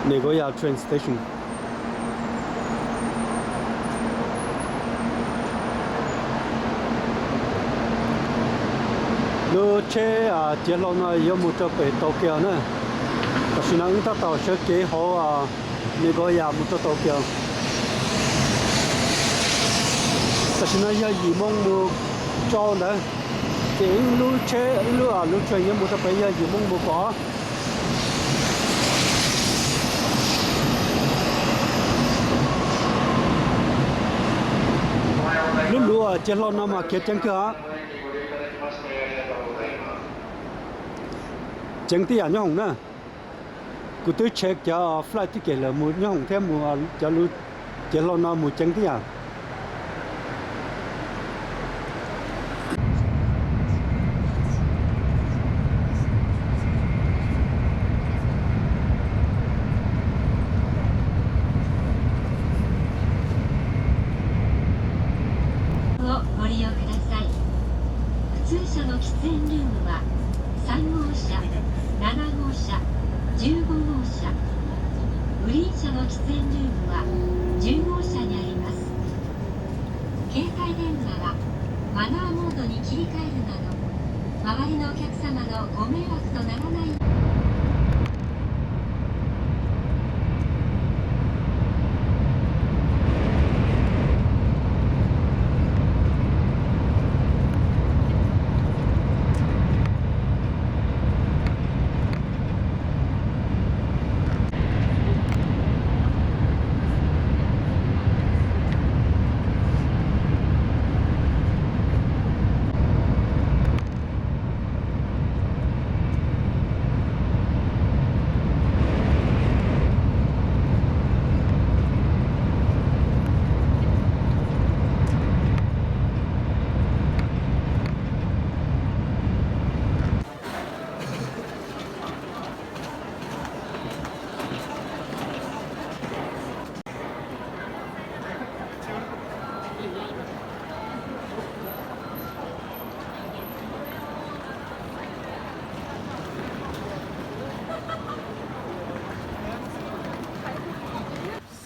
Nagoya train station. Lub tsheb ciav hlau no yuav mus rau pem Tokyo na. Tam sim no wb tab tom sawv kev hauv Nagoya mus rau Tokyo. Tam sim no yog yim moo mus rau ntawd, ces wb lub tsheb, wb lub, lub tsheb yuav mus rau pem yog yim moo mus kaum ob. Lub luv ciav hlau no mas khiav ceev kawg os. Ceev tib yam nyob hoom na. Kuv twb check cov flight ticket lawm, mus nyob hoom thiab mus cov luv ciav hlau no mus ceev tib yam. Please hold the doors. をご利用ください。普通車の喫煙ルームはさん号車、なな号車、じゅうご号車、グリーン車の喫煙ルームはじゅう号車にあります。携帯電話はマナーモードに切り替えるなど、周りのお客様のご迷惑とならない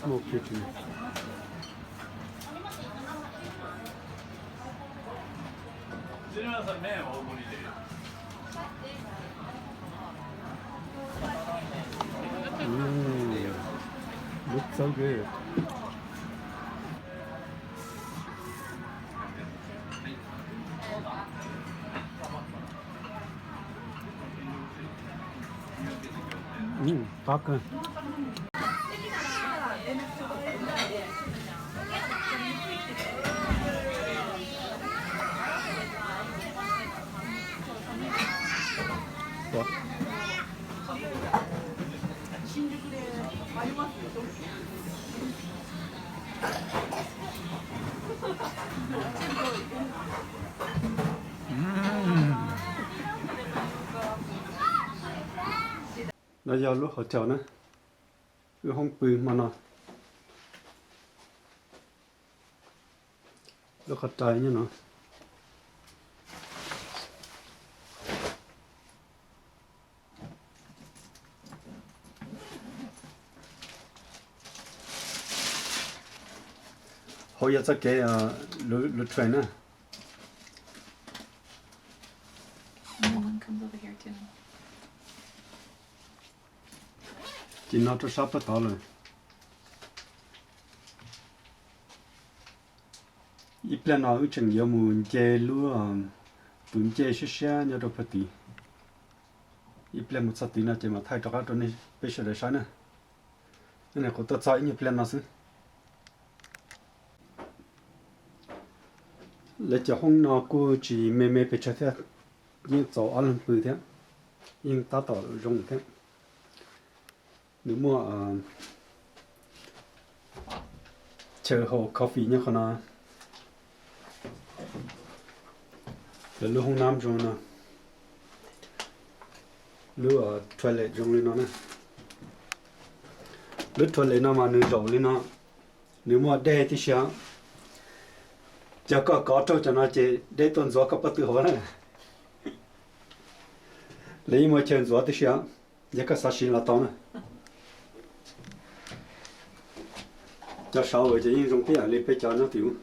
Smoke kitchen. Mm, looks so good. Mm, qab kawg. No yog lub hotel na, lub hoob pw hmo no. Lub qhov rais nyob no. Hauv yog txoj kev lub train na. Ces no rau sab pab tod lawm. Ib pliag no wb tseem yuav mus nce lub tus ncej siab siab nyob rau pem tid. Ib pliag mus txog tid no ces mam thaij rov qab rau nej peb sawv daws saib na. Nyob no kuv tuaj txog ib nyuag pliag no xwb. Lawv cov hoob no kuj tsis me me pes tsawg thiab, yeej txaus ob leeg pw thiab, yeej tab tom zoo thiab. Nws muaj chaw haus coffee nyob qhov no. Lawv lub hoob nab zoo no, lub toilet zoo li no na. Lub toilet no mas nws zaum li no, nws muaj dej tib si. Yog koj kov raug cov no ces dej tuaj ntxuav koj pob tw hauv na. Lawv yeej muaj chaw ntxuav tib si, yog koj xav siv los tau na. Cov saud ces yeej zoo tib yam li peb cov nyob tim ub.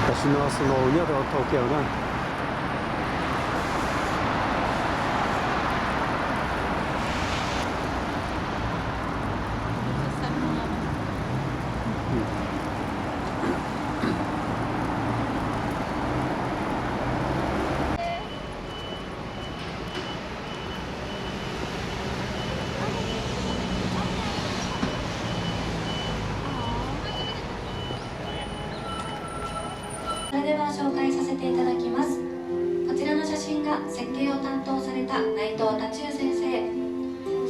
Tam sim no snow nyob rau Tokyo na.それでは紹介させていただきます。こちらの写真が設計を担当された内藤多仲先生。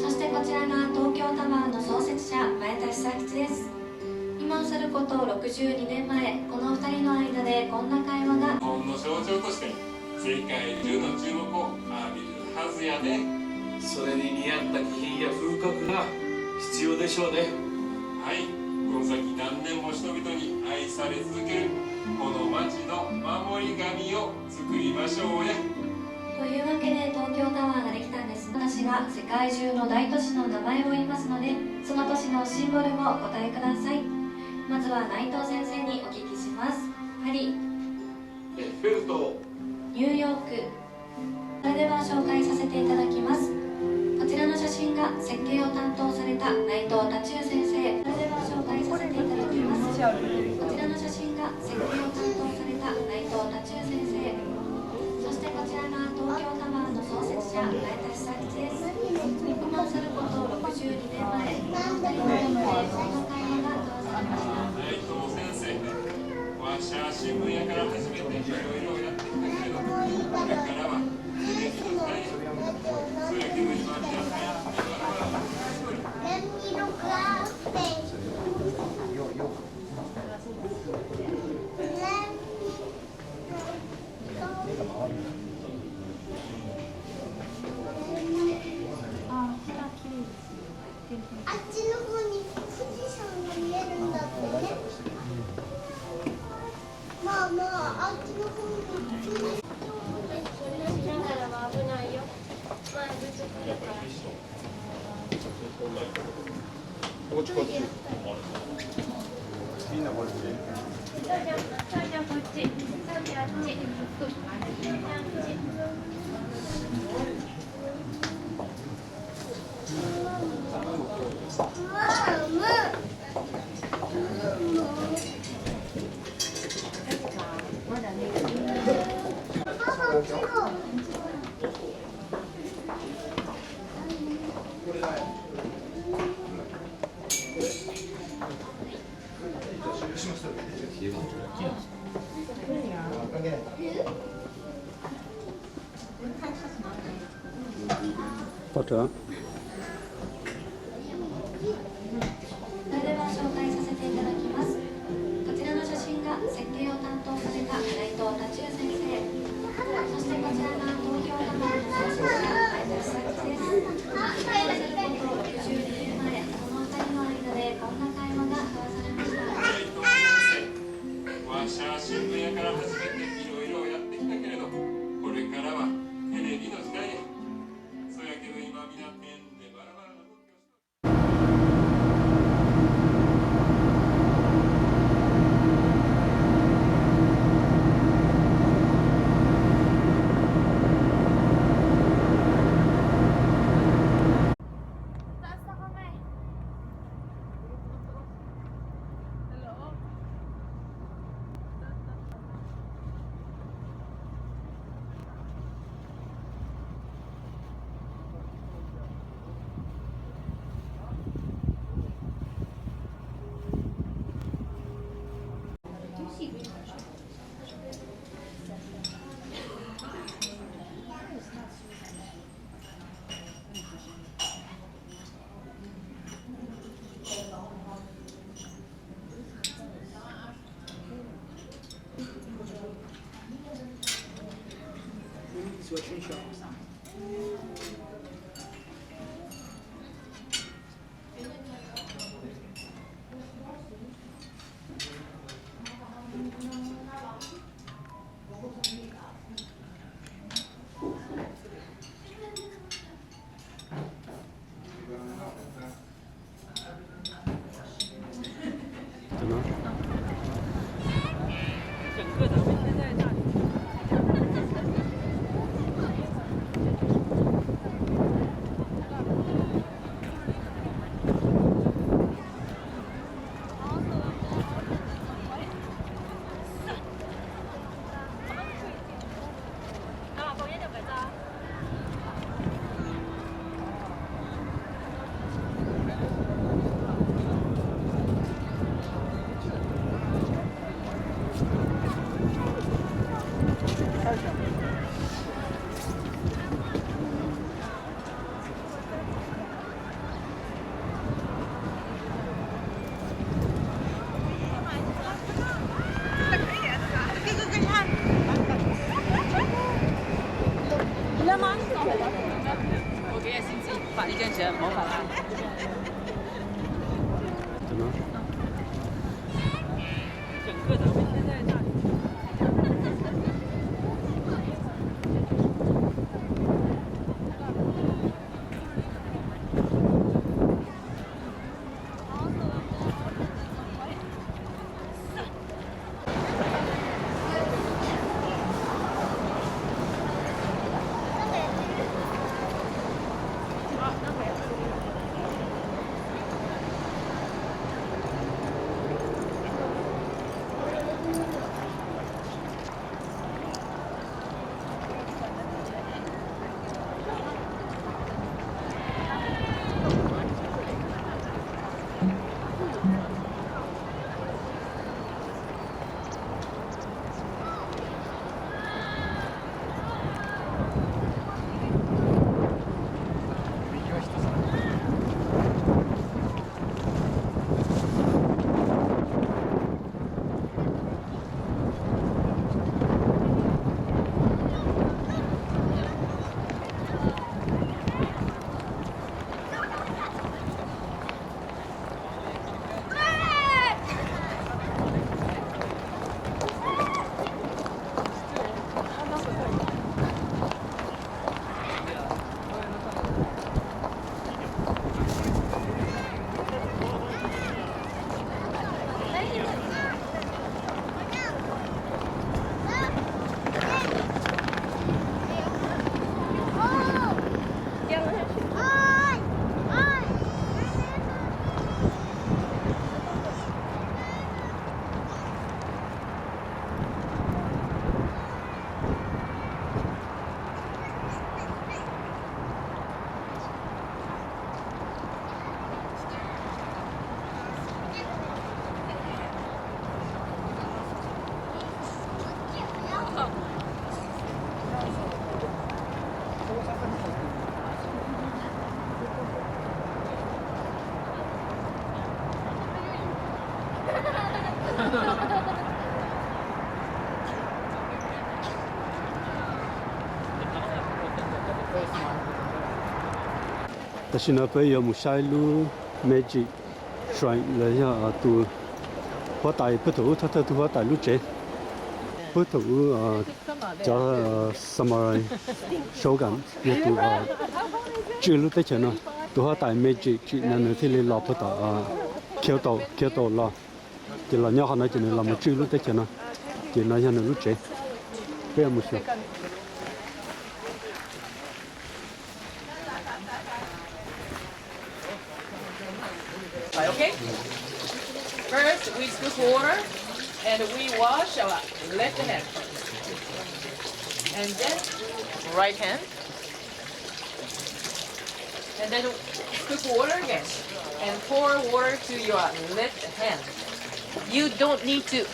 そしてこちらが東京タワーの創設者、前田久吉です。今おっしゃること、ろくじゅうにねんまえ、この二人の間でこんな会話が。日本の象徴として世界中の注目を浴びるはずやで。それに見合った気品や風格が必要でしょうね。はい、この先何年も人々に愛され続けるこの街の守り神を作りましょうね。というわけで東京タワーができたんです。私が世界中の大都市の名前を言いますので、その都市のシンボルをお答えください。まずは内藤先生にお聞きします。パリ。エッフェル塔。ニューヨーク。それでは紹介させていただきます。こちらの写真が設計を担当された内藤多仲先生。それでは紹介させていただきます。こちらの写真が設計を担当された内藤多仲先生。そしてこちらが東京タワーの創設者、前田久吉です。今おっしゃること、ろくじゅうにねんまえ、この二人の間でこんな会話が交わされました。内藤先生、わしは新聞屋から始めていろいろやってきたけれど、これからはあっちの方に富士山が見えるんだってね。まあまあ、あっちの方に富士山。しながらは危ないよ。前ずっと来るから。こっち、こっち。みんなこっち。さあ、じゃあ、さあ、じゃあこっち。さあ、じゃああっち。さあ、じゃああっち。それでは紹介させていただきます。こちらの写真が設計を担当された内藤多仲先生。そしてこちらが東京タワーの創設者、前田久吉です。今おっしゃること、ろくじゅうにねんまえ、この二人の間でこんな会話が交わされました。わしは新聞屋から始めていろいろやってきたけれど、これからはテレビの時代や。そやけど今皆点でバラバラの動きをして Tam sim no peb yuav mus saib lub Magic Shrine los yog tus huab tais, peb thaum ub thawj thawj tug huab tais lub tsev, peb thaum ub cov Samurai Shogun yog tus tswj lub teb chaws no, tus huab tais Meiji no nws thiaj li los puag tom Kyoto, Kyoto los, ces los nyob qhov no ces nws los mus tswj lub teb chaws no, ces no yog nws lub tsev. Peb mus xyuas. Okay. First, we scoop water and we wash our left hand. And then right hand. And then scoop water again. And pour water to your left hand. You don't need to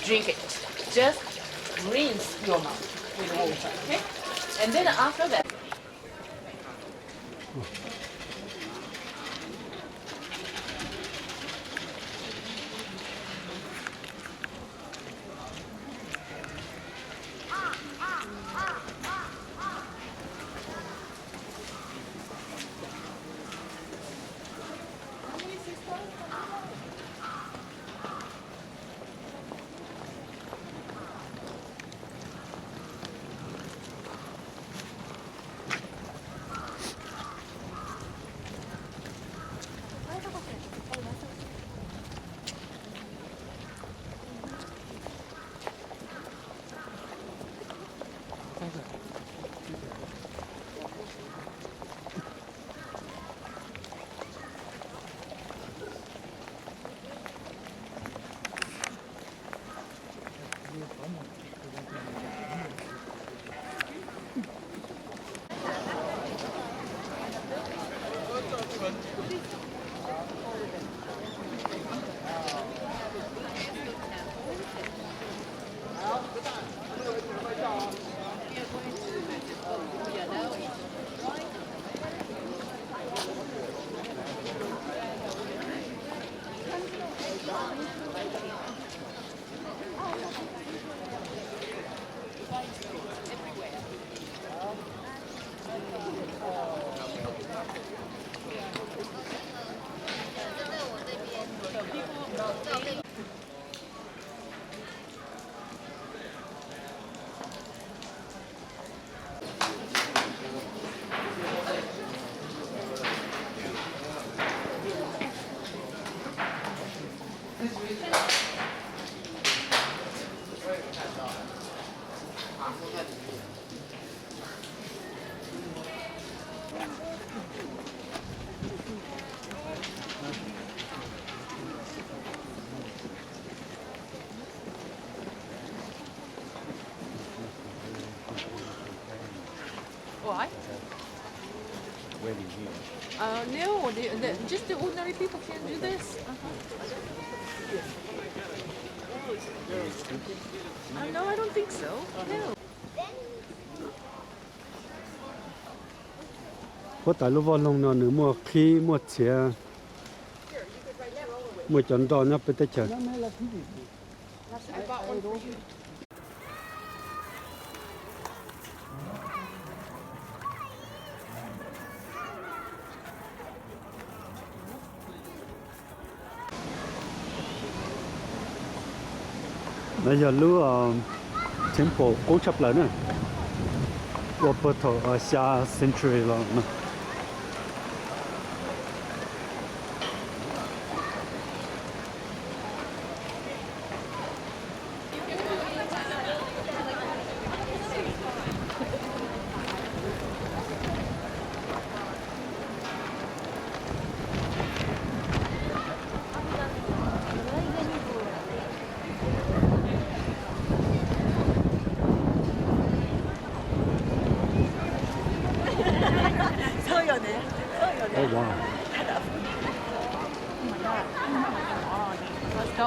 drink it. Just rinse your mouth with water, okay? And then after that, Why? Uh, no, the, the, just the ordinary people can do this. Uh-huh. Uh, no, I don't think so. No. Huab tais lub vaj loog no nws muaj qhib muaj txhiav, muaj cov nroj nyob peb teb chaws. No yog lub temple qub tshaj plaws na, ua puag thaum xya century los no. Oh, wow. Let's go.